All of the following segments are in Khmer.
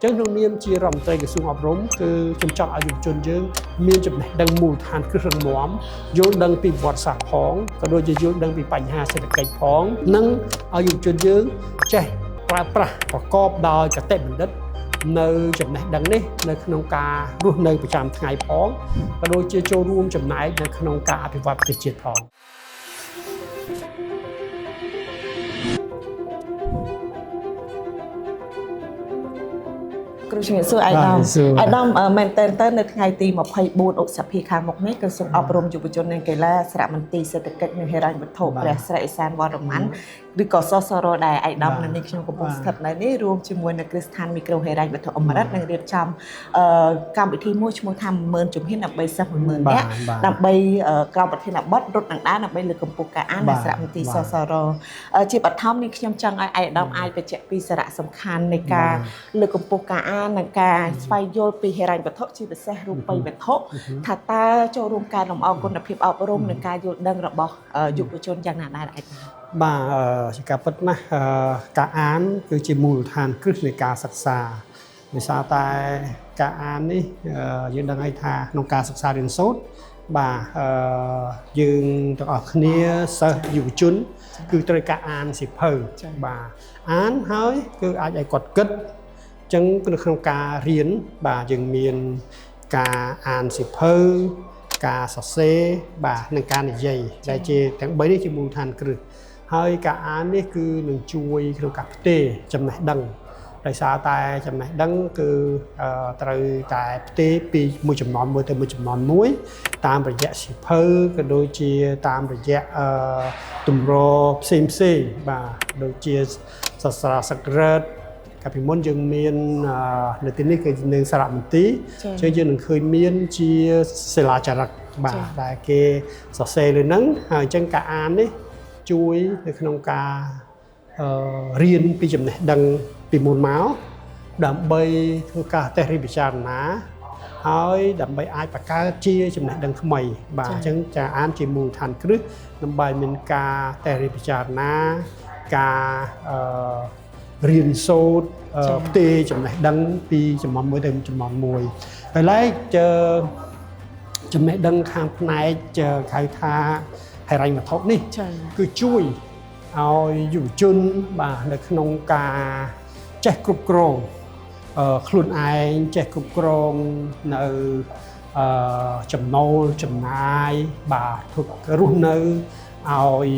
ចឹងក្នុងនាមជារដ្ឋមន្ត្រីក្រសួងអប់រំគឺខ្ញុំចង់ឲ្យយុវជនយើងមានចំណេះដឹងមូលដ្ឋានគ្រឹះរឹងមាំយល់ដឹងពីប្រវត្តិសាស្ត្រផងក៏ដូចជាយល់ដឹងពីបញ្ហាសេដ្ឋកិច្ចផងនិងឲ្យយុវជនយើងចេះប្រើប្រាស់ប្រកបដោយកតិបណ្ឌិតនៅចំណេះដឹងនេះនៅក្នុងការរស់នៅប្រចាំថ្ងៃផងក៏ដូចជាចូលរួមចំណែកនៅក្នុងការអភិវឌ្ឍប្រទេសជាតិផង គ្រូជំរាបសួរអាយដាមអាយដាមមែនតើទៅនៅថ្ងៃទី24ឧសភាខាងមុខនេះក្រសួងអប់រំយុវជននិងកីឡាសារមន្ទីរសេដ្ឋកិច្ចនិងហិរញ្ញវត្ថុព្រះស្រីអេសានវរ្ម័នឬក៏សសរដែលអាយដាមនៅនេះខ្ញុំកំពុងស្ថិតនៅនេះរួមជាមួយនៅគ្រឹះស្ថានមីក្រូហិរញ្ញវត្ថុអមរិតនឹងរៀបចំកម្មវិធីមួយឈ្មោះថា10000ជំហានដើម្បីសិស្ស10000នាក់ដើម្បីក្រោមប្រធានបទរត់នឹងដើរដើម្បីលើកកម្ពស់ការអាននៅសារមន្ទីរសសរជាបឋមនេះខ្ញុំចង់ឲ្យអាយដាមអាចបញ្ជាក់ពីសារៈសំខាន់នៃការលើកកម្ពស់ការអាននិងការស្វែងយល់ពីហិរញ្ញវត្ថុជាពិសេសរូបិយវត្ថុថាតើចូលរួមការលម្អគុណភាពអប់រំនិងការយល់ដឹងរបស់យុវជនយ៉ាងណាដែរអាច បាទជាការពិតណាស់ការអានគឺជាមូលដ្ឋានគ្រឹះនៃការសិក្សាដោយសារតែការអាននេះយើងដឹងហើយថាក្នុងការសិក្សារៀនសូត្របាទយើងទាំងអស់គ្នាសិស្សយុវជនគឺត្រូវការអានសៀវភៅបាទអានហើយគឺអាចឲ្យគាត់គិតចឹងនៅក្នុងការរៀនបាទយើងមានការអានសៀវភៅការសរសេរបាទនិងការនិយាយដែលជាទាំង3នេះជាមូលដ្ឋានគ្រឹះហើយការអាននេះគឺនឹងជួយក្នុងការផ្ទេរចំណេះដឹងដោយសារតែចំណេះដឹងគឺត្រូវតែផ្ទេរពីមួយចំនួនមួយទៅមួយចំនួនមួយតាមរយៈសៀវភៅក៏ដូចជាតាមរយៈទម្រផ្សេងផ្សេងបាទដូចជាសាស្ត្រាសក្រិតកាលពីមុនយើងមាននៅទីនេះគឺនៅសារមន្ទីរចឹងយើងនឹងឃើញមានជាសិលាចារឹកបាទដែលគេសរសេរលើហ្នឹងហើយអញ្ចឹងការអាននេះជួយនៅក្នុងការរៀនពីចំណេះដឹងពីមុនមកដើម្បីធ្វើការតេស្តពិចារណាហើយដើម្បីអាចបង្កើតជាចំណេះដឹងថ្មីបាទអញ្ចឹងការអានជាមូលដ្ឋានគ្រឹះដើម្បីមានការតេស្តពិចារណាការរៀនសូត្រផ្ទេរចំណេះដឹងពីចំនួនមួយទៅចំនួនមួយហើយឡែកចំណេះដឹងខាងផ្នែកហៅថាហិរញ្ញវត្ថុនេះគឺជួយឲ្យយុវជនបាទនៅក្នុងការចេះគ្រប់គ្រងខ្លួនឯងចេះគ្រប់គ្រងនៅចំណូលចំណាយបាទធ្វើរស់នៅឲ្យ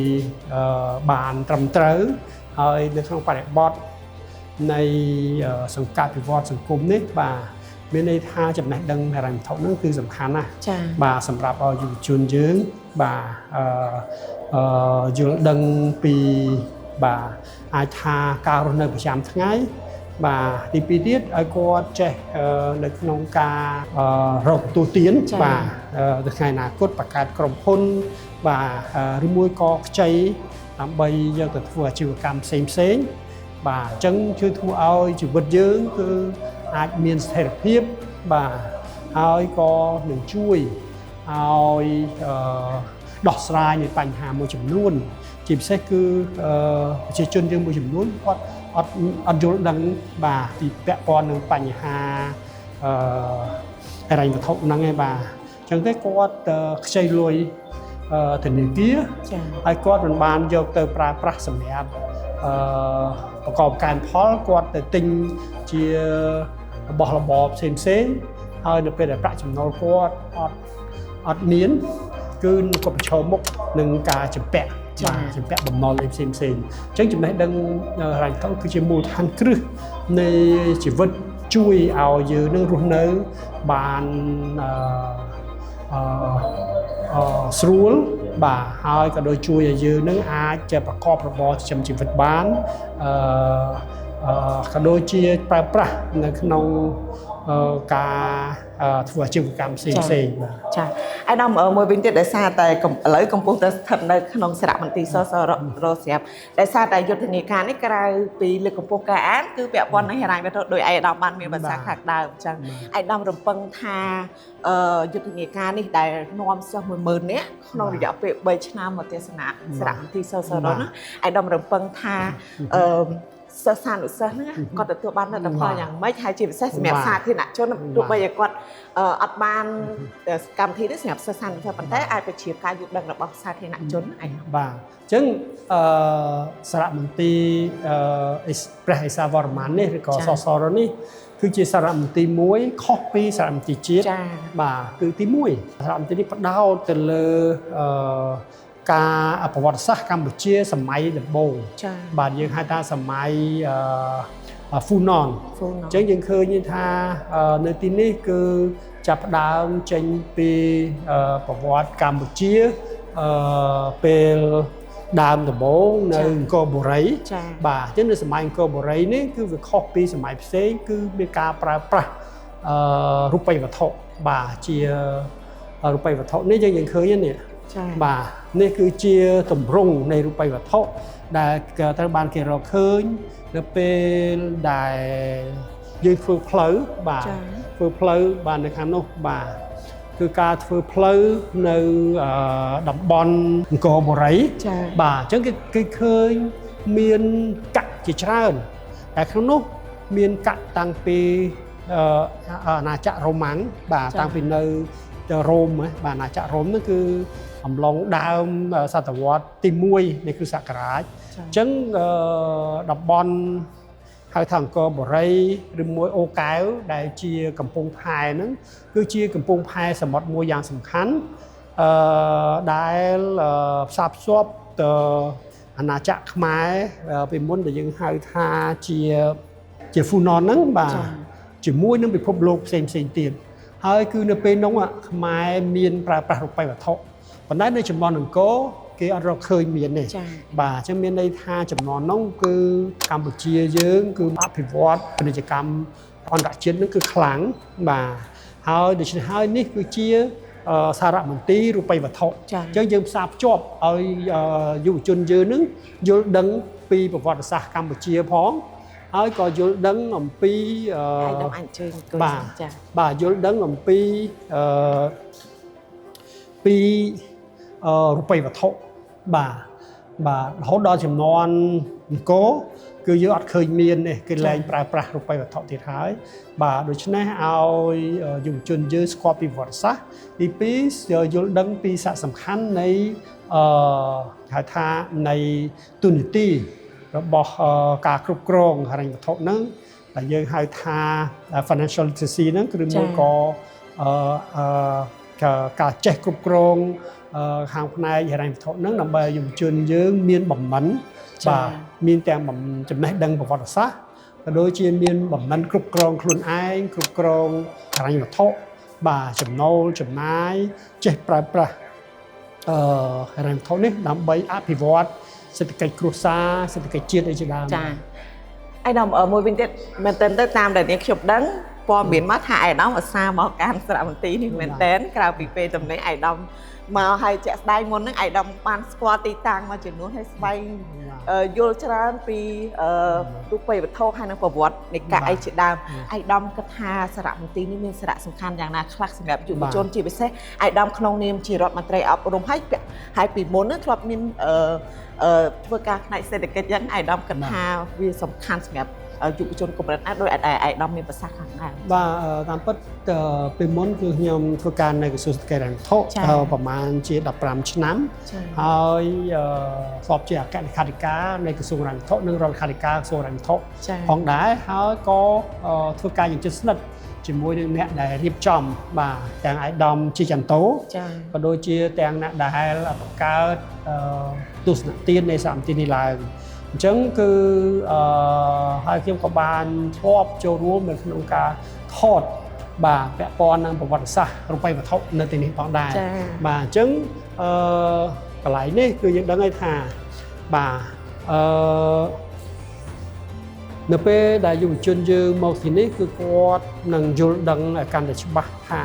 បានត្រឹមត្រូវហើយនៅក្នុងបរិបទនៃសង្កាត់ពិវត្តសង្គមនេះបាទមានន័យថាចំណេះដឹងហិរញ្ញវត្ថុហ្នឹងគឺសំខាន់ណាស់បាទសម្រាប់ឲ្យយុវជនយើងបាទយល់ដឹងពីបាទអាចថាការរស់នៅប្រចាំថ្ងៃបាទទីពីរទៀតឲ្យគាត់ចេះនៅក្នុងការរកទទួលទានបាទទៅថ្ងៃអនាគតបង្កើតក្រុមហ៊ុនបាទឬមួយក៏ខ្ចីដើម្បីយកទៅធ្វើអាជីវកម្មផ្សេងផ្សេងបាទអញ្ចឹងគឺធ្វើឲ្យជីវិតយើងគឺអាចមានស្ថិរភាពបាទហើយក៏នឹងជួយឲ្យដោះស្រាយនៃបញ្ហាមួយចំនួនជាពិសេសគឺប្រជាជនយើងមួយចំនួនគាត់អត់យល់ដឹងបាទពីពាក់ព័ន្ធនឹងបញ្ហាហិរញ្ញវត្ថុហ្នឹងឯងបាទអញ្ចឹងទេគាត់ខ្ចីលុយធនាគារហើយគាត់មិនបានយកទៅប្រើប្រាស់សម្រាប់ប្រកបការផលគាត់ទៅទិញជារបស់របរផ្សេងផ្សេងហើយនៅពេលដែលប្រាក់ចំណូលគាត់អត់មានគឺគាត់ប្រឈមមុខនឹងការជំពាក់បាទជំពាក់បំណុលផ្សេងផ្សេងអញ្ចឹងចំណេះដឹងហិរញ្ញវត្ថុគឺជាមូលដ្ឋានគ្រឹះនៃជីវិតជួយឲ្យយើងនឹងរស់នៅបានស្រួលបាទហើយក៏ដូចជួយឲ្យយើងនឹងអាចប្រកបរបរចិញ្ចឹមជីវិតបានក៏ដូចជាប្រើប្រាស់នៅក្នុងការធ្វើអាជីវកម្មផ្សេងផ្សេងបាទចាឯដល់មួយវិញទៀតដោយសារតែឥឡូវកំពុងតែស្ថិតនៅក្នុងសារមន្ទីរសសរស្រាប់ដោយសារតែយុទ្ធនាការនេះក្រៅពីលើកកម្ពស់ការអានគឺពាក់ព័ន្ធនឹងហិរញ្ញវត្ថុដោយឯកឧត្តមបានមានប្រសាសន៍ខាងដើមអញ្ចឹងឯកឧត្តមរំពឹងថាយុទ្ធនាការនេះដែលនាំសិស្ស10000នាក់ក្នុងរយៈពេល3ឆ្នាំមកទស្សនាសារមន្ទីរសសរណាឯកឧត្តមរំពឹងថា សិស្សានុសិស្សហ្នឹងគាត់ទទួលបានលទ្ធផលយ៉ាងម៉េចហើយជាពិសេសសម្រាប់សាធារណជនទោះបីឲ្យគាត់អត់បានកម្មវិធីនេះសម្រាប់សិស្សានុសិស្សប៉ុន្តែអាចបញ្ជាការយល់ដឹងរបស់សាធារណជនឯង បាទអញ្ចឹងសារមន្ទីរព្រះឥសាវរ្ម័ននេះឬក៏សសរនេះគឺជាសារមន្ទីរមួយខុសពីសារមន្ទីរជាតិបាទគឺទី1សារមន្ទីរនេះផ្ដោតទៅលើការប្រវត្តិសាស្ត្រកម្ពុជាសម័យដំបូងបាទយើងហៅថាសម័យហ្វូណនអញ្ចឹងយើងឃើញថានៅទីនេះគឺចាប់ផ្ដើមចេញពីប្រវត្តិកម្ពុជាពេលដើមដំបូងនៅអង្គរបុរីបាទអញ្ចឹងនៅសម័យអង្គរបុរីនេះគឺវាខុសពីសម័យផ្សេងគឺមានការប្រើប្រាស់រូបិយវត្ថុបាទជារូបិយវត្ថុនេះយើងឃើញនេះបាទនេះគឺជាទម្រង់នៃរូបិយវត្ថុដែលត្រូវបានគេរកឃើញនៅពេលដែលយើងធ្វើផ្លូវបាទធ្វើផ្លូវបាទនៅខាងនោះបាទគឺការធ្វើផ្លូវនៅតំបន់អង្គរបុរីបាទអញ្ចឹងគេឃើញមានកាក់ជាច្រើនតែក្នុងនោះមានកាក់តាំងពីអាណាចក្ររ៉ូម៉ាំងបាទតាំងពីនៅរ៉ូមបាទអាណាចក្ររ៉ូមហ្នឹងគឺអំឡុងដើមសតវត្សទី1នៃគ្រិស្តសករាជអញ្ចឹងតំបន់ហៅថាអង្គរបុរីឬមួយអូកែវដែលជាកំពង់ផែហ្នឹងគឺជាកំពង់ផែសមុទ្រមួយយ៉ាងសំខាន់ដែលផ្សារភ្ជាប់ទៅអាណាចក្រខ្មែរពីមុនដែលយើងហៅថាជាហ្វូណនហ្នឹងបាទជាមួយនឹងពិភពលោកផ្សេងផ្សេងទៀតហើយគឺនៅពេលនោះខ្មែរមានប្រើប្រាស់រូបិយវត្ថុប៉ុន្តែនៅជំនាន់អង្គរគេអត់រកឃើញមានទេបាទអញ្ចឹងមានន័យថាជំនាន់នោះគឺកម្ពុជាយើងគឺអភិវឌ្ឍពាណិជ្ជកម្មអន្តរជាតិនឹងគឺខ្លាំងបាទហើយដូច្នេះហើយនេះគឺជាសារមន្ទីររូបិយវត្ថុអញ្ចឹងយើងផ្សារភ្ជាប់ឲ្យយុវជនយើងនឹងយល់ដឹងពីប្រវត្តិសាស្ត្រកម្ពុជាផងហើយក៏យល់ដឹងអំពីបាទបាទយល់ដឹងអំពីពីរូបិយវត្ថុបាទបាទរហូតដល់ជំនាន់អង្គរគឺយើងអត់ឃើញមានទេគឺលែងប្រើប្រាស់រូបិយវត្ថុទៀតហើយបាទដូច្នេះឲ្យយុវជនយើងស្គាល់ពីប្រវត្តិសាស្ត្រទី2យល់ដឹងពីសារៈសំខាន់នៃហៅថានៃទូនាទីរបស់ការគ្រប់គ្រងហិរញ្ញវត្ថុហ្នឹងដែលយើងហៅថា financial literacy ហ្នឹងគឺមួយក៏ការចេះគ្រប់គ្រងខាងផ្នែកហិរញ្ញវត្ថុហ្នឹងដើម្បីយុវជនយើងមានបំណិនបាទមានទាំងចំណេះដឹងប្រវត្តិសាស្ត្រក៏ដូចជាមានបំណិនគ្រប់គ្រងខ្លួនឯងគ្រប់គ្រងហិរញ្ញវត្ថុបាទចំណូលចំណាយចេះប្រើប្រាស់ហិរញ្ញវត្ថុនេះដើម្បីអភិវឌ្ឍសេដ្ឋកិច្ចគ្រួសារសេដ្ឋកិច្ចជាតិអីជាដើមចាឯដល់មួយវិញទៀតមែនតើទៅតាមដែលនាងខ្ញុំដឹងព័ត៌មានមកថាឯកឧត្តមឧស្សាហ៍មកកាន់សារមន្ទីរនេះមែនតើក្រៅពីពេលតំណែងឯកឧត្តមមកឲ្យជាក់ស្ដែងមុនហ្នឹងឯកឧត្តមបានស្គាល់ទីតាំងមួយចំនួនហើយស្វែងយល់ច្រើនពីរូបិយវត្ថុហើយនិងប្រវត្តិនៃកាក់អីជាដើមឯកឧត្តមគិតថាសារមន្ទីរនេះមានសារៈសំខាន់យ៉ាងណាខ្លះសម្រាប់យុវជនជាពិសេសឯកឧត្តមក្នុងនាមជារដ្ឋមន្ត្រីអប់រំហើយពីមុនហ្នឹងធ្លាប់មានធ្វើការផ្នែកសេដ្ឋកិច្ចយ៉ាងឯកឧត្តមគិតថាវាសំខាន់សម្រាប់យុវជនកម្រិតណាដោយឯកឧត្តមមានប្រសាសន៍ខាងដែរបាទតាមពិតពីមុនគឺខ្ញុំធ្វើការនៅក្រសួងសេដ្ឋកិច្ចហិរញ្ញវត្ថុប្រហែលជា15ឆ្នាំហើយធ្លាប់ជាអគ្គលេខាធិការនៃក្រសួងហិរញ្ញវត្ថុនិងរដ្ឋលេខាធិការក្រសួងហិរញ្ញវត្ថុផងដែរហើយក៏ធ្វើការយ៉ាងជិតស្និទ្ធជាមួយនឹងអ្នកដែលរៀបចំបាទទាំងឯកឧត្តមជាចន្ទោក៏ដូចជាទាំងអ្នកដែលបង្កើតទស្សនទាននៃសារមន្ទីរនេះឡើងអញ្ចឹងគឺហើយខ្ញុំក៏បានធ្លាប់ចូលរួមនៅក្នុងការថតបាទពាក់ព័ន្ធនឹងប្រវត្តិសាស្ត្ររូបិយវត្ថុនៅទីនេះផងដែរបាទអញ្ចឹងកន្លែងនេះគឺយើងដឹងហើយថាបាទនៅពេលដែលយុវជនយើងមកទីនេះគឺគាត់នឹងយល់ដឹងឲ្យកាន់តែច្បាស់ថា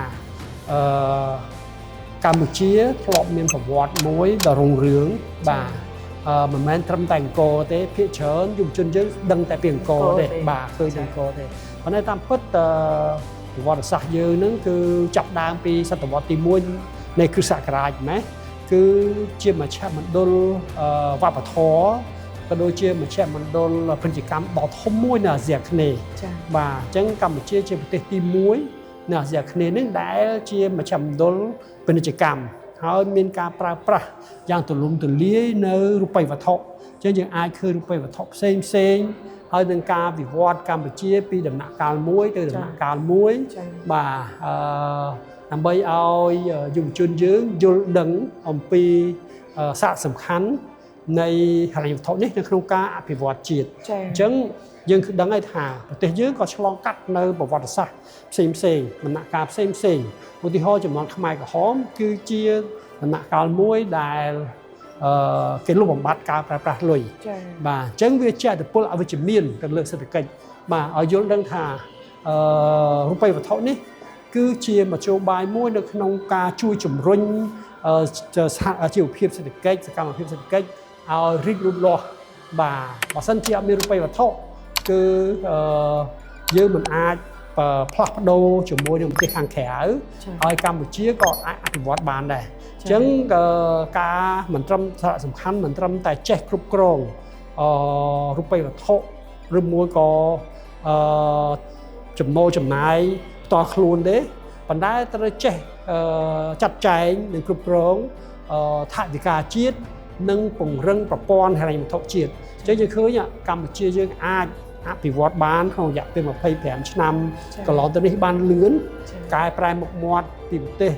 កម្ពុជាធ្លាប់មានប្រវត្តិមួយដ៏រុងរឿងបាទមិនមែនត្រឹមតែអង្គរទេភាគច្រើនយុវជនយើងដឹងតែពីអង្គរទេបាទឃើញអង្គរទេប៉ុន្តែតាមពិតប្រវត្តិសាស្ត្រយើងហ្នឹងគឺចាប់ដើមពីសតវត្សទី1នៃគ្រិស្តសករាជម៉េះគឺជាមជ្ឈមណ្ឌលវប្បធម៌ ក៏ដូចជាមជ្ឈមណ្ឌលពាណិជ្ជកម្មដ៏ធំមួយនៅអាស៊ីអាគ្នេយ៍បាទអញ្ចឹងកម្ពុជាជាប្រទេសទី1នៅអាស៊ីអាគ្នេយ៍នេះដែលជាមជ្ឈមណ្ឌលពាណិជ្ជកម្មហើយមានការប្រើប្រាស់យ៉ាងទូលំទូលាយនៅរូបិយវត្ថុអញ្ចឹងយើងអាចឃើញរូបិយវត្ថុផ្សេងផ្សេងហើយនឹងការវិវត្តកម្ពុជាពីដំណាក់កាលមួយទៅដំណាក់កាលមួយបាទដើម្បីឲ្យយុវជនយើងយល់ដឹងអំពីសារៈសំខាន់នៃហិរញ្ញវត្ថុនេះនៅក្នុងការអភិវឌ្ឍជាតិអញ្ចឹងយើងគឺដឹងហើយថាប្រទេសយើងក៏ឆ្លងកាត់នៅប្រវត្តិសាស្ត្រផ្សេងផ្សេងដំណាក់កាលផ្សេងផ្សេងឧទាហរណ៍ជំនាន់ខ្មែរក្រហមគឺជាដំណាក់កាលមួយដែលគេលុបបំបាត់ការប្រើប្រាស់លុយបាទអញ្ចឹងវាជាឥទ្ធិពលអវិជ្ជមានទៅលើសេដ្ឋកិច្ចបាទឲ្យយល់ដឹងថារូបិយវត្ថុនេះគឺជាមធ្យោបាយមួយនៅក្នុងការជួយជំរុញជីវភាពសេដ្ឋកិច្ចសកម្មភាពសេដ្ឋកិច្ចឲ្យរីកលូតលាស់បាទបើសិនជាអត់មានរូបិយវត្ថុគឺយើងមិនអាចផ្លាស់ប្ដូរជាមួយនឹងប្រទេសខាងក្រៅហើយកម្ពុជាក៏អាចអភិវឌ្ឍបានដែរអញ្ចឹងការមិនត្រឹមសារៈសំខាន់មិនត្រឹមតែចេះគ្រប់គ្រងរូបិយវត្ថុឬមួយក៏ចំណូលចំណាយផ្ទាល់ខ្លួនទេប៉ុន្តែត្រូវចេះចាត់ចែងនិងគ្រប់គ្រងថវិកាជាតិនិងពង្រឹងប្រព័ន្ធហិរញ្ញវត្ថុជាតិអញ្ចឹងយើងឃើញកម្ពុជាយើងអាចអភិវឌ្ឍបានក្នុងរយៈពេល25ឆ្នាំកន្លងទៅនេះបានលឿនកែប្រែមុខមាត់ពីប្រទេស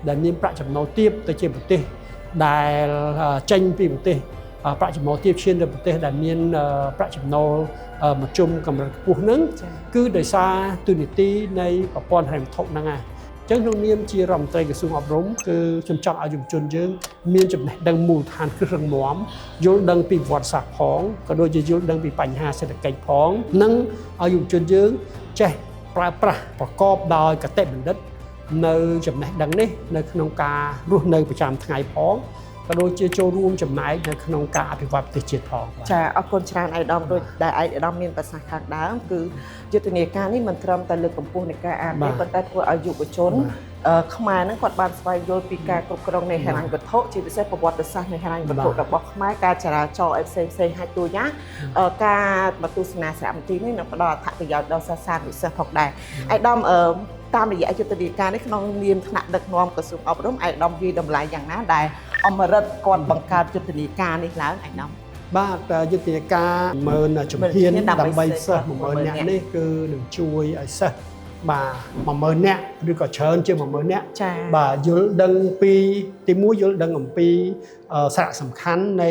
ដែលមានប្រាក់ចំណូលទាបទៅជាប្រទេសដែលចេញពីប្រទេសប្រាក់ចំណូលទាបឈានទៅប្រទេសដែលមានប្រាក់ចំណូលមធ្យមកម្រិតខ្ពស់ហ្នឹងគឺដោយសារទូនីតិនៃប្រព័ន្ធហិរញ្ញវត្ថុហ្នឹងឯងចឹងក្នុងនាមជារដ្ឋមន្ត្រីក្រសួងអប់រំគឺខ្ញុំចង់ឲ្យយុវជនយើងមានចំណេះដឹងមូលដ្ឋានគ្រឹះរឹងមាំយល់ដឹងពីប្រវត្តិសាស្ត្រផងក៏ដូចជាយល់ដឹងពីបញ្ហាសេដ្ឋកិច្ចផងនិងឲ្យយុវជនយើងចេះប្រើប្រាស់ប្រកបដោយកតិបណ្ឌិតនៅចំណេះដឹងនេះនៅក្នុងការរស់នៅប្រចាំថ្ងៃផងក៏ដូចជាចូលរួមចំណែកនៅក្នុងការអភិវឌ្ឍប្រទេសជាតិផងចាអរគុណច្រើនឯកឧត្តមដូចដែលឯកឧត្តមមានប្រសាសន៍ខាងដើមគឺយុទ្ធនាការនេះមិនត្រឹមតែលើកកម្ពស់នៃការអានទេប៉ុន្តែធ្វើឲ្យយុវជនខ្មែរហ្នឹងគាត់បានស្វែងយល់ពីការគ្រប់គ្រងនៃហិរញ្ញវត្ថុជាពិសេសប្រវត្តិសាស្ត្រនៃហិរញ្ញវត្ថុរបស់ខ្មែរការចរាចរណ៍អីផ្សេងផ្សេងហើយតួយ៉ាងការមកទស្សនាសារមន្ទីរនេះនឹងផ្ដល់អត្ថប្រយោជន៍ដល់សិស្សានុសិស្សផងដែរឯកឧត្តមតាមរយៈយុទ្ធនាការនេះក្នុងនាមថ្នាក់ដឹកនាំក្រសួងអប់រំឯកឧត្តមវាយតម្លៃយ៉ាងណាដែលអមរិតគាត់បង្កើតយុទ្ធនាការនេះឡើងឯកឧត្តមបាទយុទ្ធនាការ10000ជំហានដើម្បីសិស្ស10000នាក់នេះគឺនឹងជួយឲ្យសិស្សបាទ10000នាក់ឬក៏ច្រើនជាង10000នាក់បាទយល់ដឹងពីទី1យល់ដឹងអំពីសារៈសំខាន់នៃ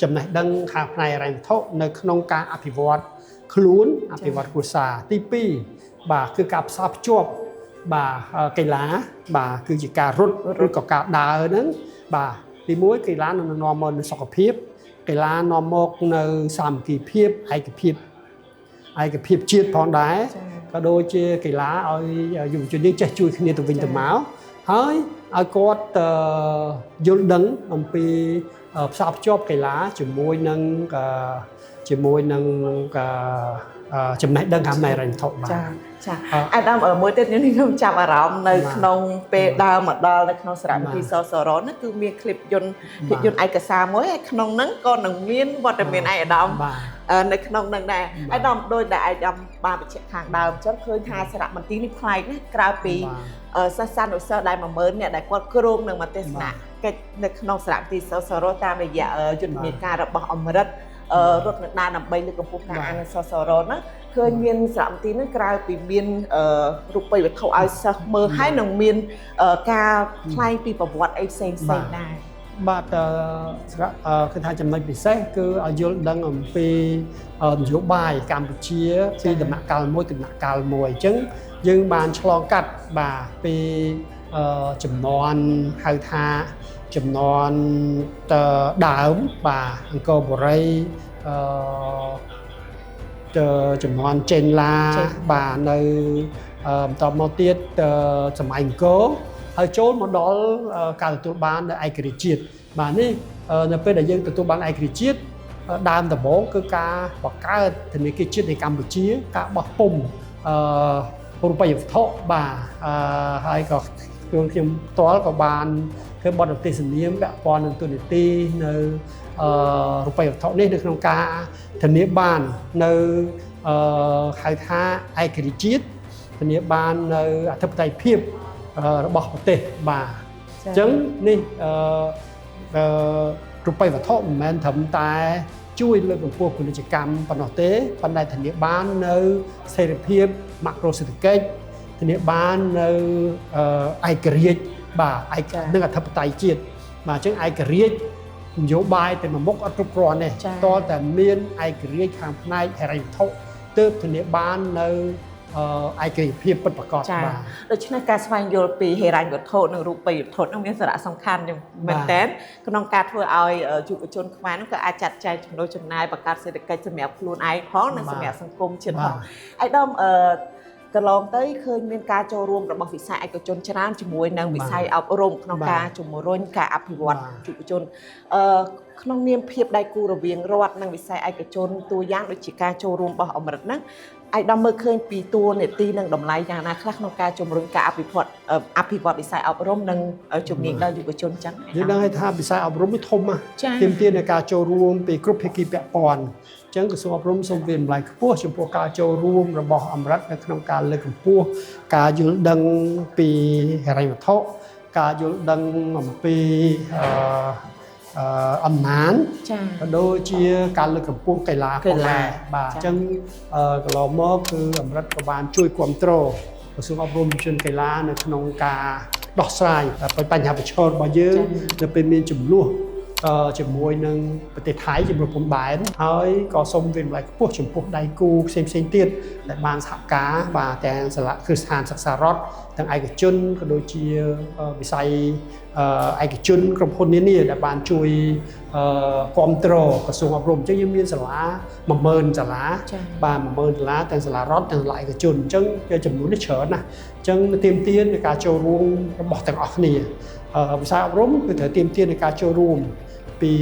ចំណេះដឹងខាងផ្នែកហិរញ្ញវត្ថុនៅក្នុងការអភិវឌ្ឍខ្លួនអភិវឌ្ឍគ្រួសារទី2បាទគឺការផ្សារភ្ជាប់បាទកីឡាបាទគឺជាការរត់ឬក៏ការដើរហ្នឹងបាទទី1កីឡានឹងនាំមកនូវសុខភាពកីឡានាំមកនៅសាមគ្គីភាពឯកភាពជាតិផងដែរក៏ដូចជាកីឡាឲ្យយុវជនយើងចេះជួយគ្នាទៅវិញទៅមកហើយឲ្យគាត់យល់ដឹងអំពីផ្សារភ្ជាប់កីឡាជាមួយនឹងចំណេះដឹងខាងផ្នែកហិរញ្ញវត្ថុបាទចាអាដាមមួយទៀតនេះខ្ញុំចាប់អារម្មណ៍នៅក្នុងពេលដើរមកដល់នៅក្នុងសារមន្ទីរសសរនោះគឺមានคลิปយន្តភាពយន្តឯកសារមួយហើយក្នុងហ្នឹងក៏នឹងមានវត្តមានឯកឧត្តមនៅក្នុងហ្នឹងដែរឯកឧត្តមដោយដែលឯកឧត្តមបានបញ្ជាក់ខាងដើមអញ្ចឹងឃើញថាសារមន្ទីរនេះប្លែកណាស់ក្រៅពីសិស្សានុសិស្សដែល10000នាក់ដែលគាត់គ្រោងនឹងមកទស្សនកិច្ចនៅក្នុងសារមន្ទីរសសរតាមរយៈយុទ្ធនាការរបស់អមរិតរត់នឹងដើរដើម្បីលើកកម្ពស់ការអានសសរហ្នឹងឃើញមានសារមន្ទីរហ្នឹងក្រៅពីមានរូបិយវត្ថុឲ្យសិស្សមើលហើយនឹងមានការថ្លែងពីប្រវត្តិអីផ្សេងផ្សេងដែរបាទគឺថាចំណុចពិសេសគឺឲ្យយល់ដឹងអំពីនយោបាយកម្ពុជាពីដំណាក់កាលមួយទៅដំណាក់កាលមួយអញ្ចឹងយើងបានឆ្លងកាត់បាទពីចំនួនហៅថាចំនួនដើមបាទអង្គរបូរីចំនួនចេនឡាបាទនៅបន្តមកទៀតសម័យអង្គរហើយចូលមកដល់ការទទួលបាននៅឯករាជ្យជាតិបាទនេះនៅពេលដែលយើងទទួលបានឯករាជ្យជាតិដើមដំបូងគឺការបង្កើតធនាគារជាតិនៃកម្ពុជាការបោះពុម្ពរូបិយវត្ថុបាទហើយក៏ ខ្លួនខ្ញុំផ្ទាល់ក៏បានធ្វើបទទេសនាមពាក់ព័ន្ធនឹងទូនីតិនៅរូបិយវត្ថុនេះនៅក្នុងការធានាបាននៅហៅថាឯករាជ្យជាតិធានាបាននៅអធិបតេយ្យភាពរបស់ប្រទេសបាទអញ្ចឹងនេះរូបិយវត្ថុមិនមែនត្រឹមតែជួយលើកកម្ពស់ពាណិជ្ជកម្មប៉ុណ្ណោះទេប៉ុន្តែធានាបាននៅស្ថិរភាពម៉ាក្រូសេដ្ឋកិច្ចធានាបាននៅឯករាជ្យបាទឯកនិងអធិបតេយ្យជាតិបាទអញ្ចឹងឯករាជ្យនយោបាយតែមួយមុខអត់គ្រប់គ្រាន់ទេតើតែមានឯករាជ្យខាងផ្នែកហិរញ្ញវត្ថុទើបធានាបាននៅឯករាជ្យភាពពិតប្រាកដបាទដូច្នេះការស្វែងយល់ពីហិរញ្ញវត្ថុនិងរូបិយវត្ថុនឹងមានសារៈសំខាន់មែនទែនក្នុងការធ្វើឲ្យយុវជនខ្មែរនោះក៏អាចចាត់ចែងចំណូលចំណាយបង្កើតសេដ្ឋកិច្ចសម្រាប់ខ្លួនឯងផងនិងសម្រាប់សង្គមជាតិផងឯកឧត្តមកន្លងទៅឃើញមានការចូលរួមរបស់វិស័យឯកជនច្រើនជាមួយនឹងវិស័យអប់រំក្នុងការជំរុញការអភិវឌ្ឍយុវជនក្នុងនាមភាពដៃគូរវាងរដ្ឋនិងវិស័យឯកជនតួយ៉ាងដូចជាការចូលរួមរបស់អមេរិកហ្នឹងឯកឧត្តមមើលឃើញពីតួនាទីនិងតម្លៃយ៉ាងណាខ្លះក្នុងការជំរុញការអភិវឌ្ឍវិស័យអប់រំនិងជំនាញដល់យុវជនចឹងយើងដឹងហើយថាវិស័យអប់រំនេះធំណាស់ទាមទារនៃការចូលរួមពីគ្រប់ភាគីពាក់ព័ន្ធអញ្ចឹងក្រសួងអប់រំសូមវាយតម្លៃខ្ពស់ចំពោះការចូលរួមរបស់អមេរិកនៅក្នុងការលើកកម្ពស់ការយល់ដឹងពីហិរញ្ញវត្ថុការយល់ដឹងអំពីអំណាចក៏ដូចជាការលើកកម្ពស់កីឡាផងដែរបាទអញ្ចឹងកន្លងមកគឺអមេរិកក៏បានជួយគ្រប់គ្រងក្រសួងអប់រំយុវជនកីឡានៅក្នុងការដោះស្រាយបញ្ហាប្រឈមរបស់យើងនៅពេលមានចំនួនជាមួយនឹងប្រទេសថៃជាមួយព្រំដែនហើយក៏សូមវាយតម្លៃខ្ពស់ចំពោះដៃគូផ្សេងៗទៀតដែលបានសហការបាទទាំងសាលាគ្រឹះស្ថានសិក្សារដ្ឋទាំងឯកជនក៏ដូចជាវិស័យឯកជនក្រុមហ៊ុននានាដែលបានជួយគ្រប់គ្រងក្រសួងអប់រំអញ្ចឹងយើងមានសាលា10000សាលាបាទ10000សាលាទាំងសាលារដ្ឋទាំងសាលាឯកជនអញ្ចឹងចំនួននេះច្រើនណាស់អញ្ចឹងទាមទារនៃការចូលរួមរបស់ទាំងអស់គ្នាវិស័យអប់រំគឺត្រូវទាមទារនៃការចូលរួមពី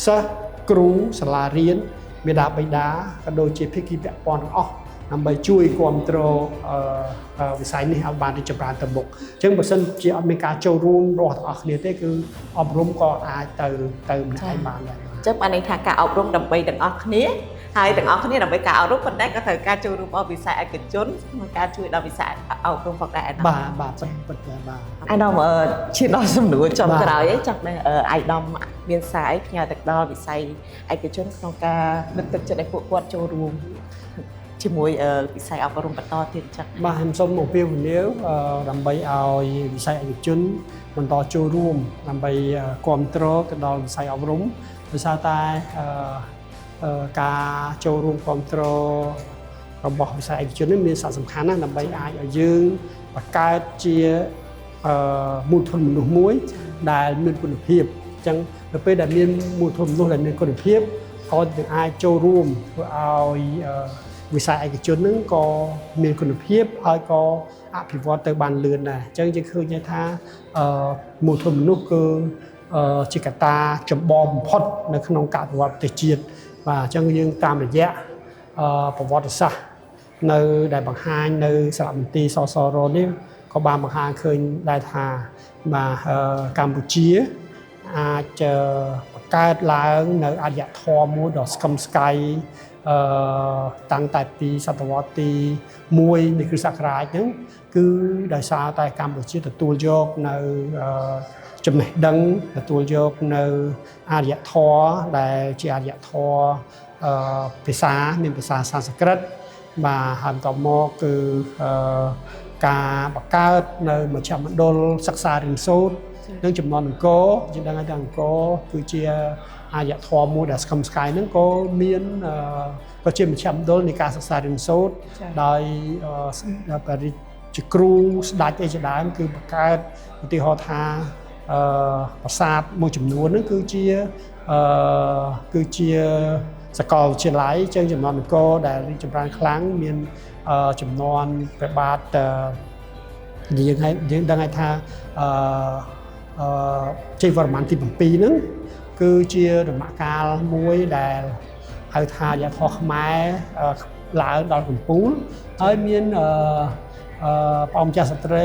សិស្សគ្រូសាលារៀនមាតាបិតាក៏ដូចជាភាគីពាក់ព័ន្ធទាំងអស់ដើម្បីជួយគ្រប់គ្រងវិស័យនេះឲ្យបានរីកចម្រើនទៅមុខអញ្ចឹងបើសិនជាអត់មានការចូលរួមរបស់ទាំងអស់គ្នាទេគឺអប់រំក៏អាចទៅម្នាក់ឯងបានដែរអញ្ចឹងបានន័យថាការអប់រំដើម្បីទាំងអស់គ្នាហើយទាំងអស់គ្នាដើម្បីការអប់រំប៉ុន្តែក៏ត្រូវការចូលរួមរបស់វិស័យឯកជនក្នុងការជួយដល់វិស័យអប់រំផងដែរបាទបាទពិតបាទឯកឧត្តមឈានដល់សំណួរចុងក្រោយឯងចង់ដឹងឯកឧត្តមមានសារអីផ្ញើទៅដល់វិស័យឯកជនក្នុងការលើកទឹកចិត្តឲ្យពួកគាត់ចូលរួមជាមួយវិស័យអប់រំបន្តទៀតចឹងបាទខ្ញុំសូមអំពាវនាវដើម្បីឲ្យវិស័យឯកជនបន្តចូលរួមដើម្បីគ្រប់គ្រងទៅដល់វិស័យអប់រំដោយសារតែការចូលរួមគ្រប់គ្រងរបស់វិស័យឯកជននេះមានសារៈសំខាន់ណាស់ដើម្បីអាចឲ្យយើងបង្កើតជាមូលធនមនុស្សមួយដែលមានគុណភាពអញ្ចឹងនៅពេលដែលមានមូលធនមនុស្សដែលមានគុណភាពក៏នឹងអាចចូលរួមធ្វើឲ្យវិស័យឯកជនហ្នឹងក៏មានគុណភាពហើយក៏អភិវឌ្ឍទៅបានលឿនដែរអញ្ចឹងយើងឃើញថាមូលធនមនុស្សគឺជាកត្តាចម្បងបំផុតនៅក្នុងការអភិវឌ្ឍប្រទេសជាតិបាទអញ្ចឹងយើងតាមរយៈប្រវត្តិសាស្ត្រនៅដែលបង្ហាញនៅសារមន្ទីរសសរនេះក៏បានបង្ហាញឃើញដែរថាបាទកម្ពុជាអាចបង្កើតឡើងនៅអរិយធម៌មួយដ៏ស្កឹមស្កៃតាំងតែពីសតវត្សទី1នៃគ្រិស្តសករាជហ្នឹងគឺដោយសារតែកម្ពុជាទទួលយកនៅចំណេះដឹងទទួលយកនៅអរិយធម៌ដែលជាអរិយធម៌ភាសាមានភាសាសំស្ក្រឹតបាទហើយបន្តមកគឺការបង្កើតនៅមជ្ឈមណ្ឌលសិក្សារៀនសូត្រនិងចំនួនអង្គរយើងដឹងហើយថាអង្គរគឺជាអរិយធម៌មួយដែលស្កឹមស្កៃហ្នឹងក៏មានក៏ជាមជ្ឈមណ្ឌលនៃការសិក្សារៀនសូត្រដោយជាគ្រូស្ដេចអីជាដើមគឺបង្កើតឧទាហរណ៍ថាប្រាសាទមួយចំនួនហ្នឹងគឺជាសាកលវិទ្យាល័យចឹងចំនួនអង្គរដែលរីកចម្រើនខ្លាំងមានចំនួនព្រះបាទយើងដឹងហើយថាជ័យវរ្ម័នទី7ហ្នឹងគឺជាដំណាក់កាលមួយដែលហៅថាយធម៌ខ្មែរឡើងដល់កំពូលហើយមានព្រះអង្គម្ចាស់ស្ត្រី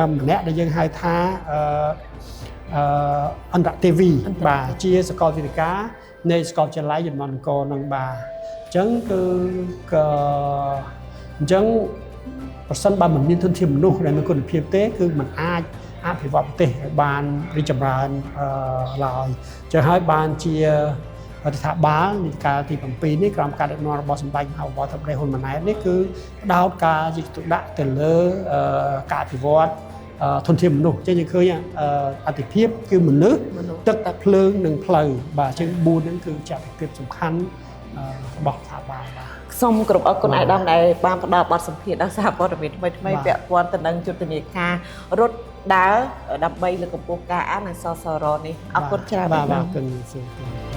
ម្នាក់ដែលយើងហៅថាអឺអឺអន្តរទេវីបាទជាសកលវិទ្យានៃសាកលវិទ្យាល័យតំបន់អង្គរនឹងបាទអញ្ចឹងគឺក៏អញ្ចឹងប្រសិនបើមិនមានធនធានមនុស្សដែលមានគុណភាពទេគឺมันអាចអភិវឌ្ឍប្រទេសឲ្យបានរីកចម្រើនឡើយចឹងហើយបានជារដ្ឋាភិបាលនីតិកាលទី7នេះក្រោមការដឹកនាំរបស់សម្ដេចមហាវត្តព្រះហ៊ុនម៉ាណែតនេះគឺផ្ដោតការយកចិត្តទុកដាក់ទៅលើការអភិវឌ្ឍធនធានមនុស្សចឹងយើងឃើញអតិភិបគឺមនុស្សទឹកភ្លើងនិងផ្លូវបាទចឹង4ហ្នឹងគឺជាអតិភិបសំខាន់របស់រដ្ឋាភិបាលបាទសូមគោរពអរគុណអាយដាមដែលបានផ្ដល់បទសម្ភាសន៍ដល់សារព័ត៌មានថ្មីៗពាក់ព័ន្ធទៅនឹងយុទ្ធនាការរត់ដើរដើម្បីលើកកម្ពស់ការអាននិងសសរនេះអរគុណច្រើនបាទអរគុណសូម